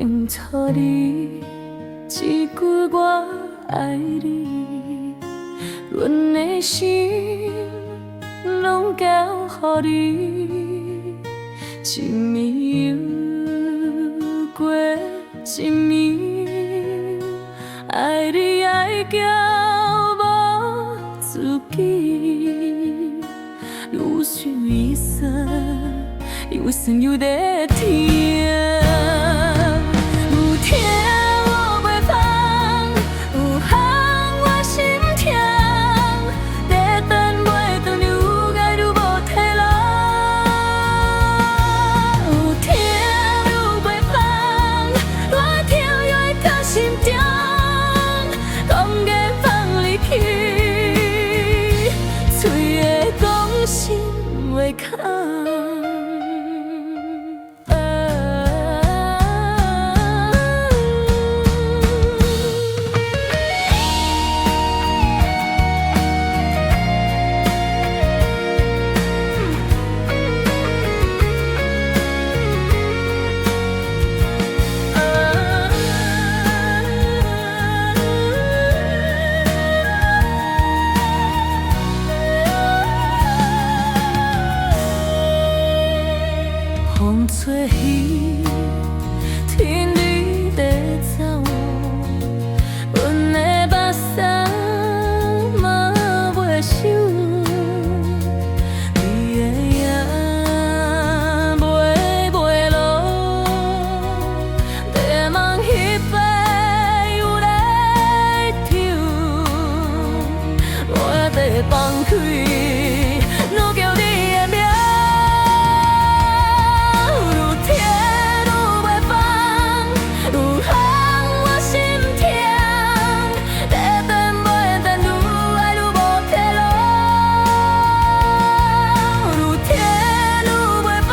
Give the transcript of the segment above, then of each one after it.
認錯你，這句我愛你，阮的心攏交予你，一暝又過一暝，愛你愛到無自己，愈想愈酸，愈酸愈咧疼。有疼我袂放，有恨我心痛，在等袂轉，愈愛愈無體路。有疼愈袂放，愈疼愈會較心痛，講過放離去，嘴會講心袂空。風吹彼天你欲走，阮的目屎嘛袂收，你的影袂袂落，在夢彼擺又來抽，我欲放開，愈叫你的名。愈疼愈袂放，愈恨我心痛，在等袂等，愈愛愈無體路。愈疼愈袂放，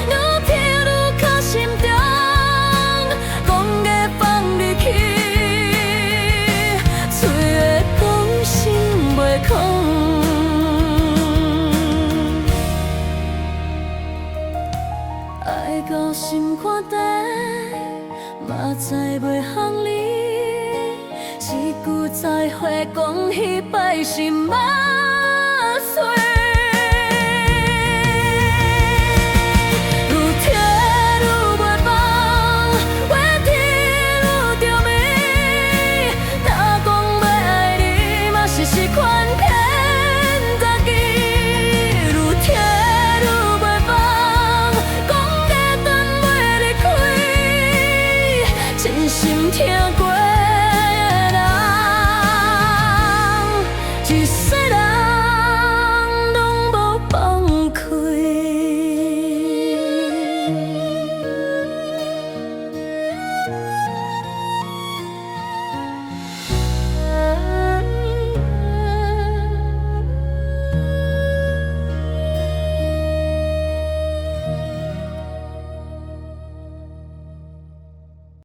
愈疼愈較心痛，講過放離去，嘴會講心袂空。愛到心肝底，嘛知袂通離。這句再會講彼擺是麻醉。